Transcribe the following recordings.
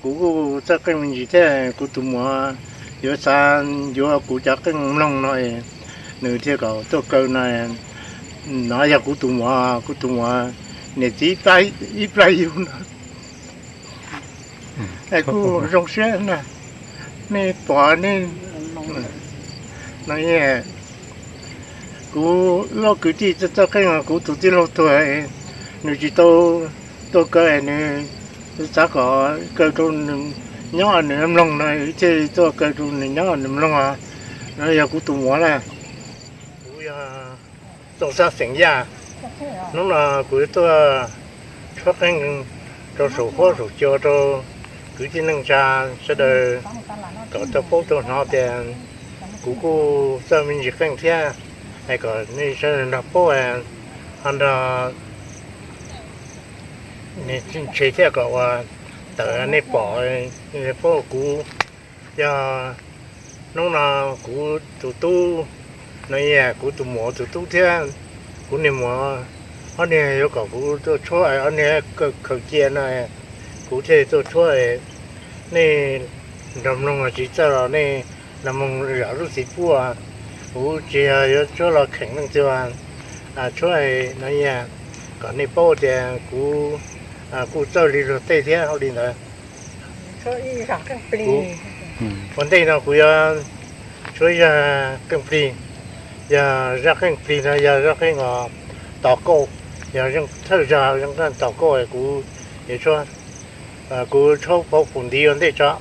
Kuv kuj txawj qeej me ntsis thiab, kuv tus muam yuav xav yuav kuv cov qeej mloog no, nws thiaj kom tuaj kaw no. No yog kuv tus muam, kuv tus muam niam txiv ib plab yug no. Kuj zoo siab na, nej pom nej no. Kuv wb ob kwv tij txawj txawj qeej, kuv tus tij laug tuag, nws tsis tau tuaj kaw, nws xav kom kaw rau nws nyob nws mloog no, thiaj tuaj kaw rau nws nyob nws mloog. No yog kuv tus muam na. Kuv yog Tooj Xab xeem Yaj. Hnub no kuv yuav tuaj tshuab qeej rau saum huab saum cua rau kwv tij neej tsa sawv daws kom tau paub tau hnov tias kuv kuj txawj me ntsis qeej thiab, es kom nej sawv daws nrog paub, ho nrog ntshe thiab kom ua tawm nej pom, paub kuv. Yog hnub no kuv tus tub, no yog kuv tus muam tus tub thiab kuv niag muam, ob niag yuav kom kuv tuaj tshuab, ob niag khaws cia no, kuv thiaj tuaj tshuab. Nej nrog mloog los tsis txawj los nej nrog mloog zam lub txiv pub. Kuv tsis yog yuav tshuab los kheem leej twg, tshuab no yog kom nej paub tias kuv kuj txawj li luag tej thiab. Ua li ntawd, ua ntej no kuv yuav tshuab zaj qeej plig. Yog zaj qeej plig no yog zaj qeej uas tos kauj, yog thawj zaj zoo qeej tos kauj, kuv yuav tshuab, kuv tshuab phau pum ntiv ua ntej tso.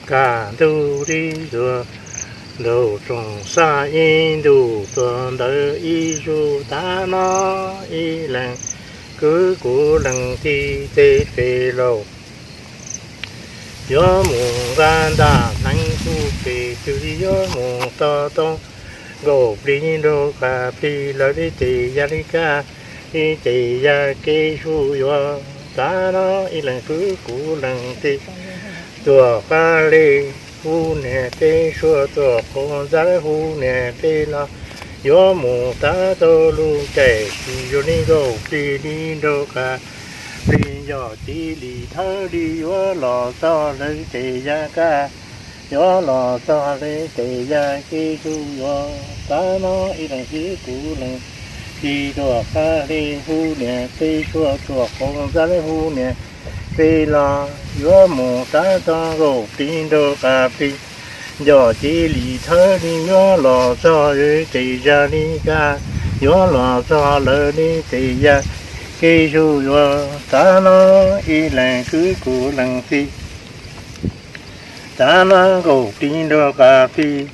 Kaj ntug li tuag, nraug tsoom xaj ib ntus tuag ntawd ib zaug, tav no ib leeg kwv kuv leeg tig tej pem laus. Yuav mus nqa ntaj hneev puag pem twg li, yuav mus toj toob nkaus plig nraug qab plig lawm li tes yaj li kaj li tes yaj kev zuj yuav. Tav no ib leeg kwv kuv leeg tig tuag qab li, hu niam peb suav tuag qhov ntxawb hu niam peb los. Yuav mus tav tau lub caij tsis zoo li nkaus plig li nraug qab plig, yog txiv li thawj li yuav los txog lawm tes yaj kaj, yuav los txog lawm tes yaj kev zuj yuav. Tav no ib leeg kwv kuv leeg tig tuag qab li, hu niam peb suav tuag qhov ntxawb hu niam peb los. Yuav mus tav tau nkaus plig nraug qab plig, yog txiv li thawj li yuav los txog lawm tes yaj li kaj, yuav los txog lawm li tes yaj kev zuj yuav. Tav no ib leeg kwv kuv leeg tig, tav no nkaus plig nraug qab plig,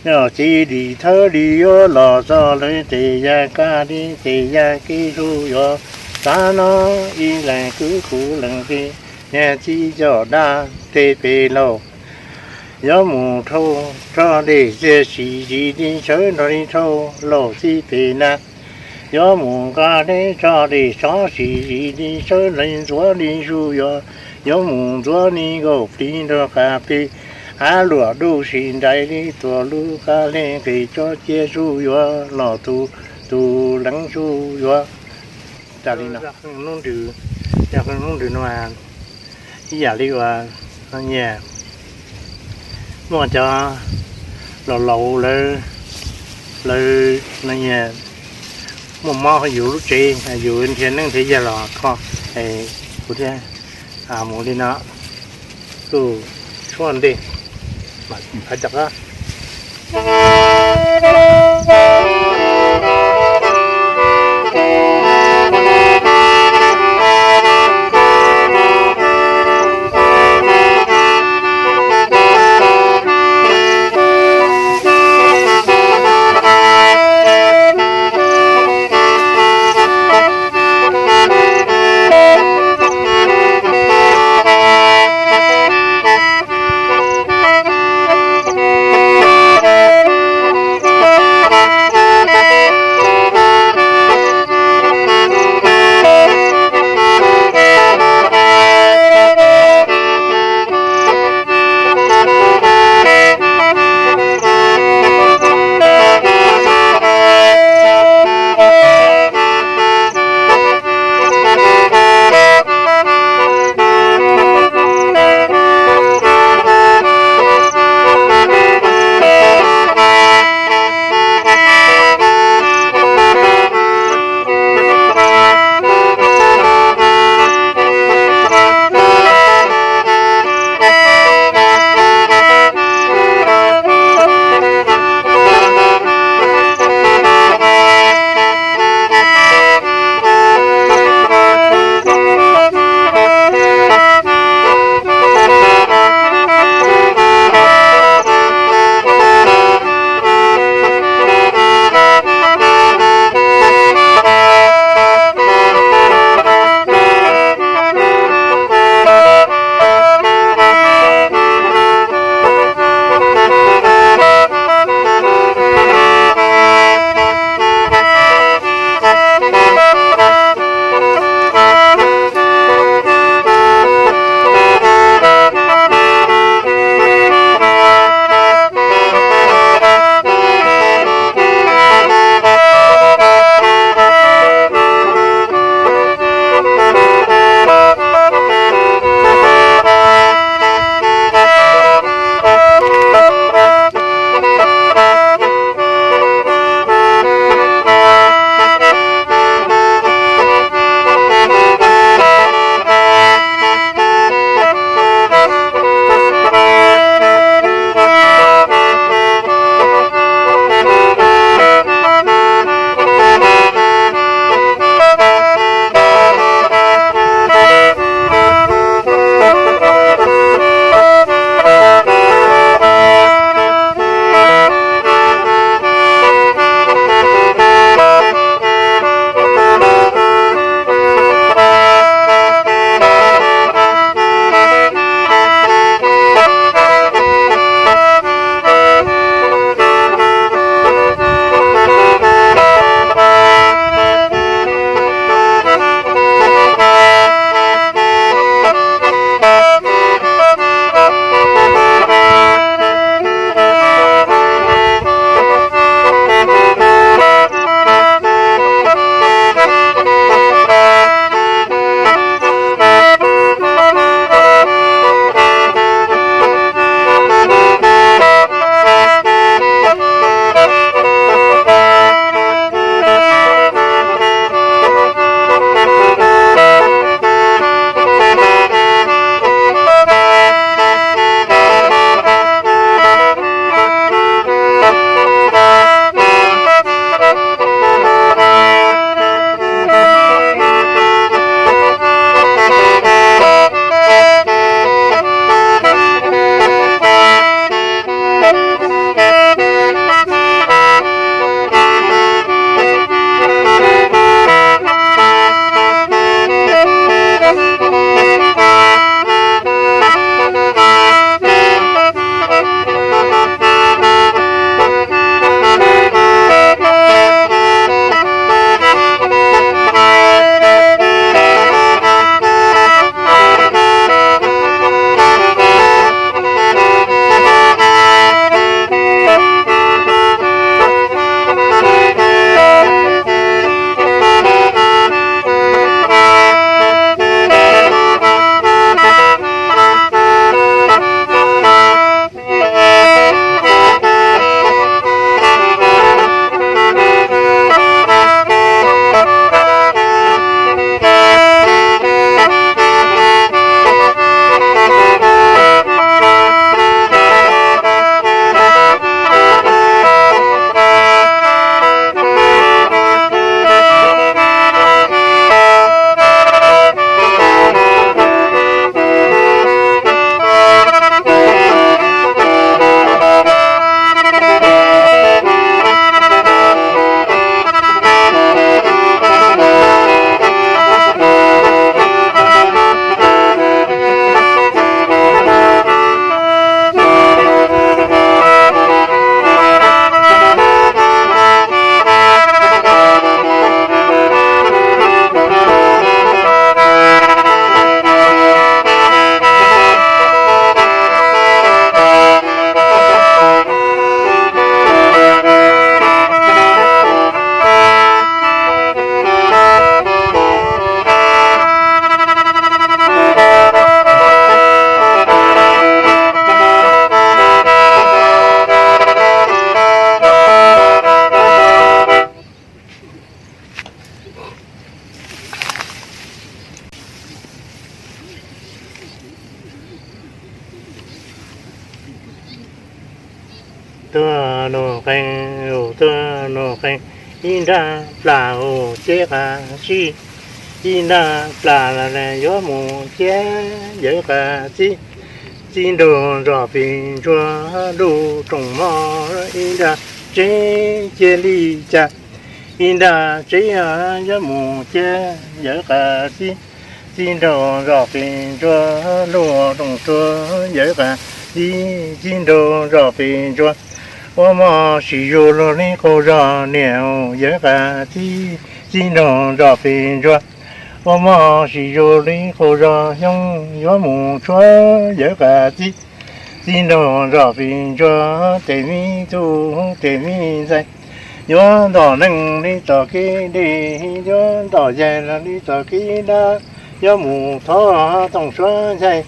yog txiv li thawj li yuav los txog lawm tes yaj kaj li tes yaj kev zuj yuav. Tav no ib leeg kwv kuv leeg tig, niag txiv coj dab tej pem laus. Yuav mus rho, rho dej txiag sim zis li sawv nrog li rho laus txij pem na. Yuav mus nqa dej tso dej tsov sim zis li sawv nrog li ntxuav li zuj yuav. Yuav mus ntxuav li nkaus plig nraug qab plig, av luam dub sim nraim li tuam lub qab li nqis tso cia zuj yuav los tus, tus leev zuj yuav. Tas li no. Hnub nws, hnub nws no ib yam li uas nyias muaj cov laus laus lawv, lawv no nyias muaj mob yus lub tsev, yus nrhiav neej nrhiav yaig los kho, kuv thiaj mus li no, kuj tshuaj ntej mas phav cov qab. Tuag nug qees, tuag nug qees, ib nrab plas hu ceb qas tsib, ib nrab plas yuav mus ciab yawv qas txib. Txib nraug zos pes ntsuag, lub rooj moj ib nrab tsev cia li cas, ib nrab tsev yuav mus ciab yawv qas txib. Txib nraug zos pes ntsuag, lub rooj tsuag yawv qas txib. Txib nraug zos pes ntsuag, ua moj sim yug lug li qaug zog niam yawv qas txib. Txib nraug zos pes ntsuag, ua moj sim yug li qaug zog xyoob, yuav mus tshuab yawv qas txib. Txib nraug zos pes ntsuag, tes me tub tes me ntxhais, yuav ntom neej li txoj kev dej, yuav ntom yaig los li txoj kev dab, yuav mus thov tooj suav ncaig,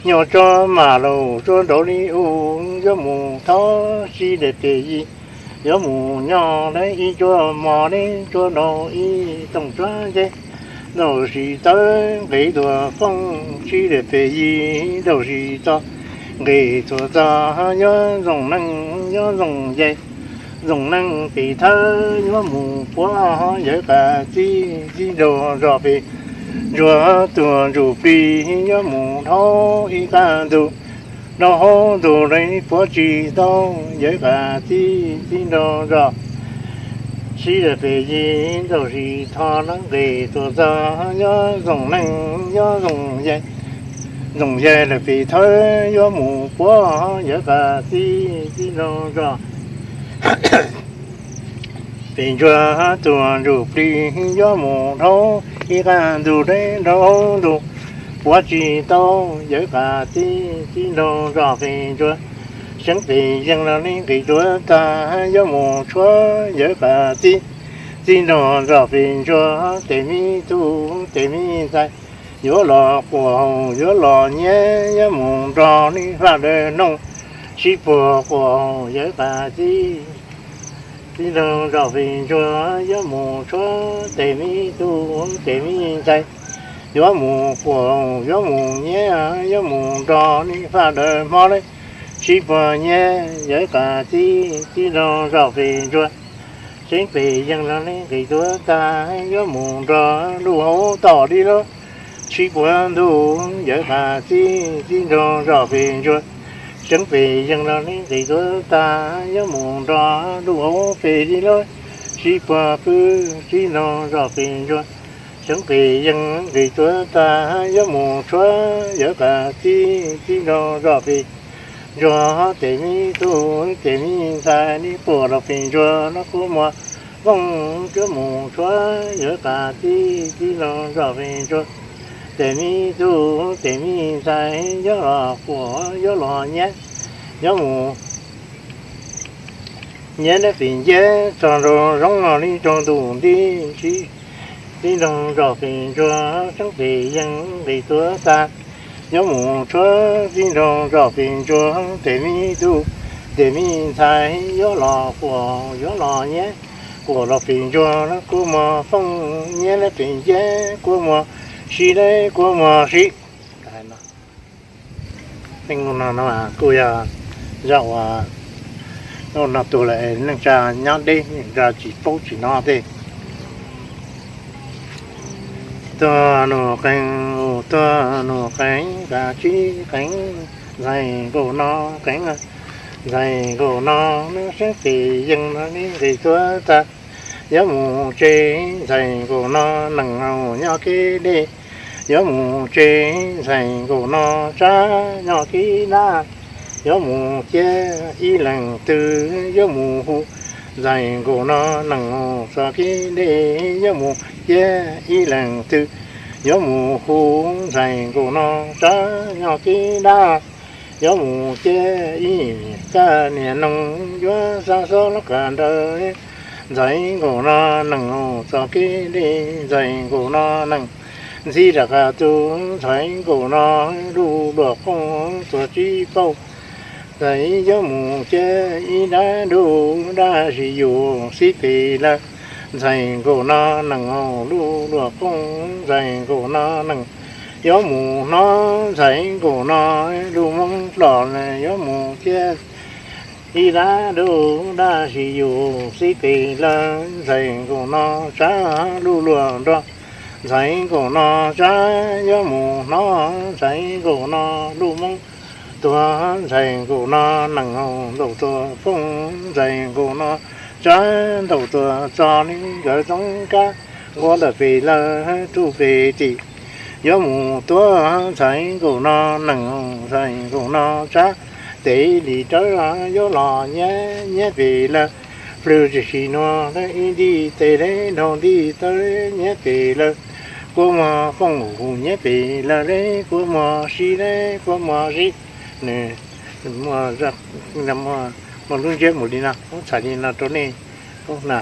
nyuam tso mam laus tsuav nraud li u, yuav mus thov sib dej pes yig, yuav mus nyob lawv ib tsuab mov li tsuab nraud ib tooj suav ncaig, ntaus sis tawv nqis tuag foob sib dej pes yig, ntaus sis txog nqis tuag txog yuav zoo neej yuav zoo yaig, zoo neej pes thawb yuav mus puab yawv qas txib. Txib nraug zos pes ntsuag, tuag ntsuj plig yuav mus dhau ib qab ntug, dhau hauv ntug li puab tsis tau yawv qas txib. Txib nraug zos sib dej pes yig, ntaus sis txog nqis tuag txog yuav zoo neej yuav zoo yaig, zoo yaig lawm pes thawb yuav mus puab yawv qas txib. Txib nraug zos pes ntsuag, tuag ntsuj plig yuav mus dhau ib qab ntug li dhau ntug, puab tsis tau yawv qas txib. Txib nraug zos pes ntsuag, seev pes yees los li nqis tuav tag yuav mus tshuab yawv qas txib. Txib nraug zos pes ntsuag, tes me tub tes me ntxhais, yuav los quas haus yuav los nyiav, yuav mus nrog li faj dawb noog, sib puag quas haus yawv qas txib. Txib nraug zos pes ntsuag, yuav mus tshuab tes me tub tes me ntxhais, yuav mus quas haus yuav mus nyiav, yuav mus nrog li faj dawb hmo li, sib puag nyiav yawv qas txib. Txib nraug zos pes ntsuag, seev pes yees los li nqis tuav tag yuav mus nrog lub hauv tom li lawm, sib puag ntuj yawv qas txib. Txib nraug zos pes ntsuag, seev pes yees los li nqis tuav tag yuav mus nrog lub hauv pes li lawm, sib puag pw. Txib nraug zos pes ntsuag, seev pes yees nqis tuav tag yuav mus tshuab yawv qas txib. Txib nraug zos pes ntsuag, tes me tub tes me ntxhais, li quas los pes ntsuag los quas muag vooj, yuav mus tshuab yawv qas txib. Txib nraug zos pes ntsuag, tes me tub tes me ntxhais, yuav los quas yuav los nyiav, yuav mus nyiav lawv pes nceb txog nraum zoov los li tsaus ntuj nti. Txib nraug zos pes ntsuag, seev pes yees nqis tuav tag yuav mus tshuab. Txib nraug zos pes ntsuag, tes me tub tes me ntxhais, yuav los quas yuav los nyiav, quas los pes ntsuag los quas muag vooj, nyiav lawv pes nceb quas muag sib lawm quas muag sib. Tej no kuj yog zaj uas no tuag lawm neej tsa nyob deb, neej tsa tsis paub tsis hnov tej. Tuag nug qees, tuag nug qees, qas tsib qees, ntxhais nkaus no qees, ntxhais nkaus no, nws seev pes yees no nqis tuav tag yuav mus tsev. Ntxhais nkaus no nees haus nyob kev deb yuav mus tsev. Ntxhais nkaus no tsab nyob kev dab yuav mus ciab ib leeg twg yuav mus hu. Ntxhais nkaus no nees haus txoj kev deb yuav mus ciab ib leeg twg yuav mus hu. Ntxhais nkaus no tsab nyob kev dab yuav mus ciab ib kab niag noog yuav xa xob los qas nrawm. Ntxhais nkaus no nees haus txoj kev deb, ntxhais nkaus no nees ntxhib rov qab tuag. Ntxhais nkaus no lub luag qooj tuag tsis paub. Ntxhais yuav mus ciab ib dab dub dab tsis yus xib pes lawm. Ntxhais nkaus no nees haus lub luag qooj, ntxhais nkaus no nees yuav mus hnov. Ntxhais nkaus no lub moob hlo yuav mus ciab Ib dab dub dab si yus xib pes lawm, ntxhais nkaus no tsab lub luag nrog, ntxhais nkaus no tsab yuav mus hnov, ntxhais nkaus no lub moob tuag, ntxhais nkaus no nees haus ntaus tuag fooj, ntxhais nkaus no tsab ntaus tuag txog li nkawd txoob kab, nquab ntawm pes lawm, rub pes tim yuav mus tuag, ntxhais nkaus no nees haus, ntxhais nkaus no tsab tes li rawv yuav los nyiab, nyiab pes lawm, plhws tsis si nuag lawm, ib nti tes lawm, dhau nti taw lawm, nyiab pes lawm, kua muag fooj hu nyiab pes lawm, kua muag sib lawm, kua muag sib. Nws muaj lub ntsiab mus li no, muab txhais li no rau nej paub na.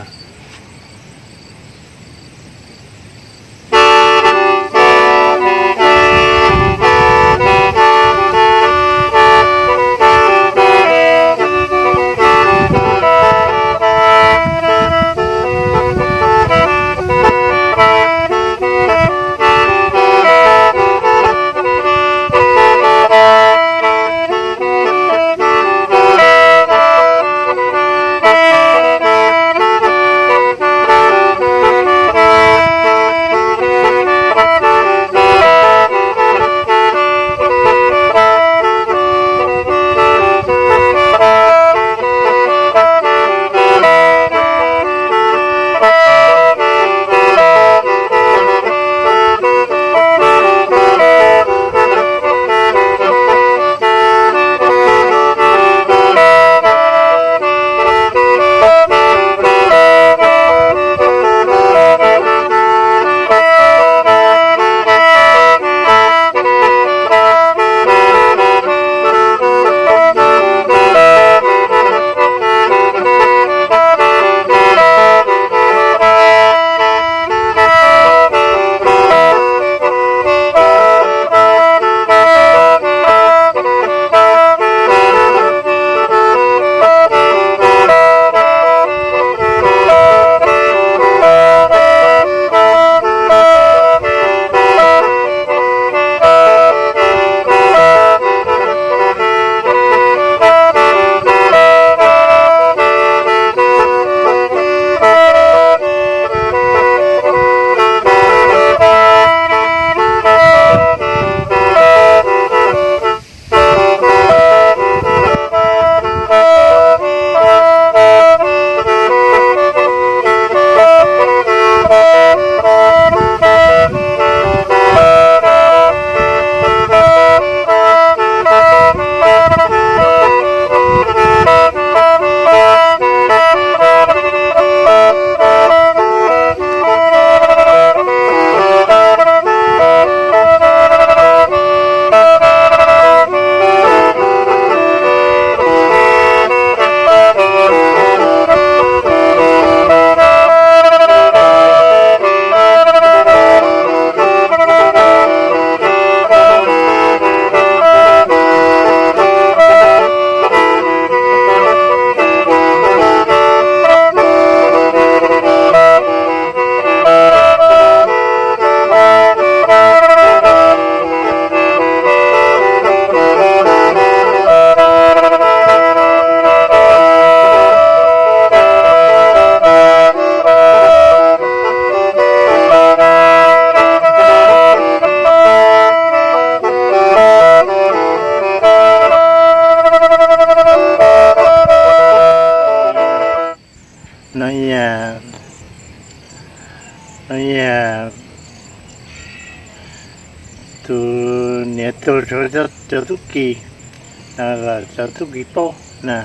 No yog, no yog tus niam tug rau cov tub ki, cov tub ki paub na.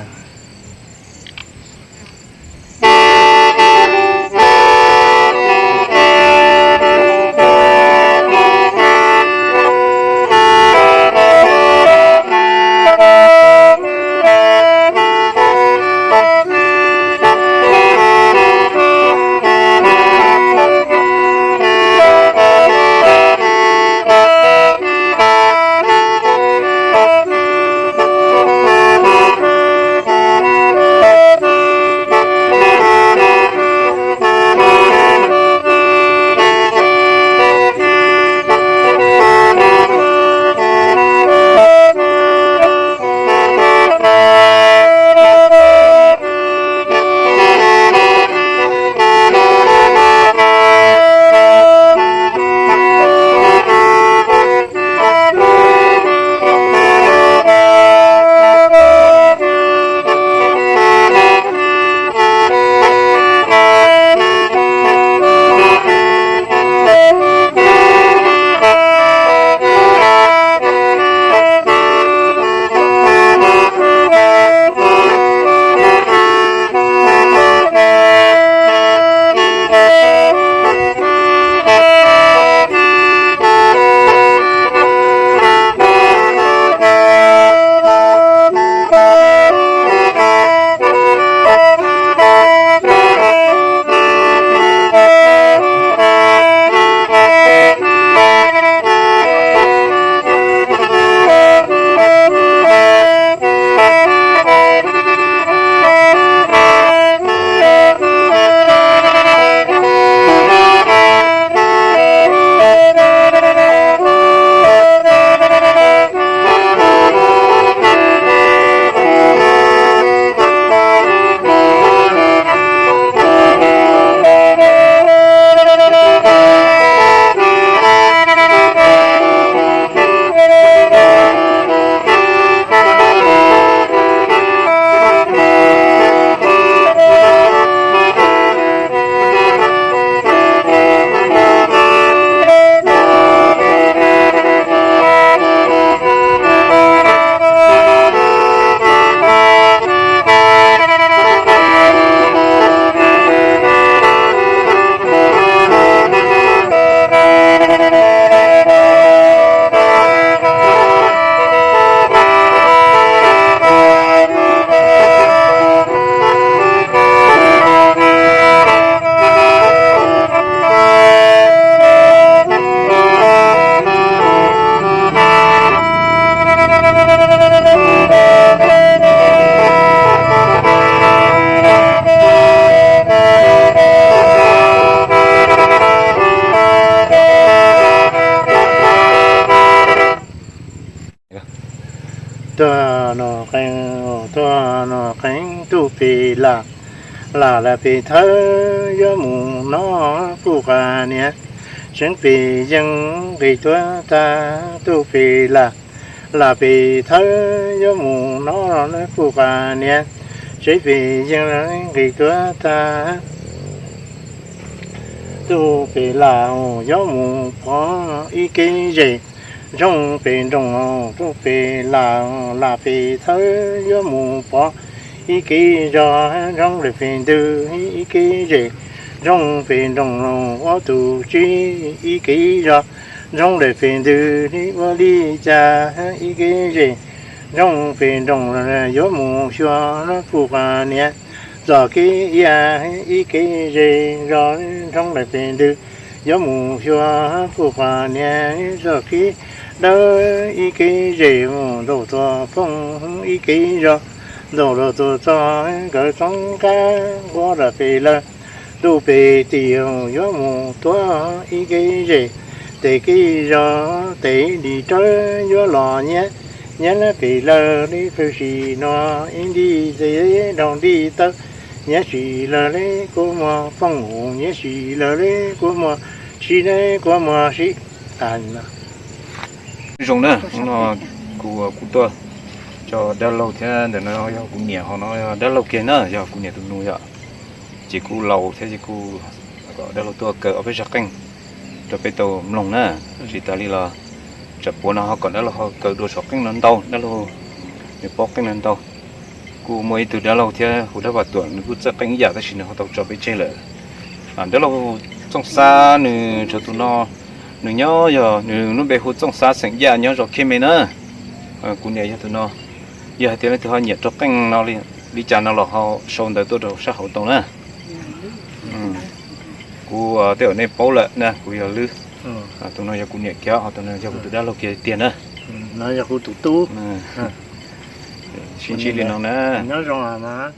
Tuaj noj qeeb tuaj pem lam, lam lam pem thawb yuav mus noj puj qas niam. Seev pem yeej nqis tuaj tag tuaj pem lam, lam pem thawb yuav mus noj puj qas niam. Seev pem yeej nqis tuaj tag tuaj pem lam yuav mus pov ib kev zem. Zooj pem nroog tuaj pem lam, lam pem thawb yuav mus pov ib kev zog. Zooj lawm pem ntug ib kev zem, zooj pem nroog ob tug tsib ib kev zog. Zooj lawm pem ntug ua li cas ib kev zem, zooj pem nroog yuav mus xyuas puj qas niam. Txoj kev iab ib kev zej zog, zooj lawm pem ntug yuav mus xyuas puj qas niam. Txoj kev dawb ib kev zej mus ntaus tuag phooj ib kev zog, ntaus los tuag txog nkawd txoov qab nquab lawm pem lawg. Ntuj pem tim yuav mus tuaj ib kev zej, tes kev zog tes ib nti rawv yuav los nyiab. Nyiab lawm pem lawg li pw sim no ib nti tes rau nti tawb. Nyiab sim lawg li kua muag phooj ub, nyiab sim lawg li kua muag sib, li kua muag sib. Zoo na, no kuv, kuv tuaj tso dab laug thiab ntawm no yog kuv niam, ho no yog dab laug kiag na, yog kuv niam tus nus yom. Ces kuj laus thiab ces kuj kom dab laug tuaj kaw ob peb zaj qeej rau peb tau mloog na. Tsis tas li los tsam puav no ho kom dab laug ho kaw dua tsov qeej no ntau, dab laug nws paub qeej no ntau. Kuj muaj ib tug dab laug thiab hu dab Vam Tuam, nws kuj txawj qeej ib yam tab sis nws ho tau tso peb tseg lawm. Dab laug Txooj Xab nws, tshuav tus no, nws nyob, yog nws lub npe hu Txooj Xab xeem Yaj nyob zos Khej Me na. Kuv niam yog tus no. Yog hais tias leej twg ho nyiam rau qeej no li cas no los ho sau ntawv tuaj rau sab hauv tau na. Kuv tej zaum nej paub lawm na, kuv yog Lwb. Tus no yog kuv niam kiag, ho tus no yog kuv tus dab laug kiag tiag na. Sib ntsib li no na.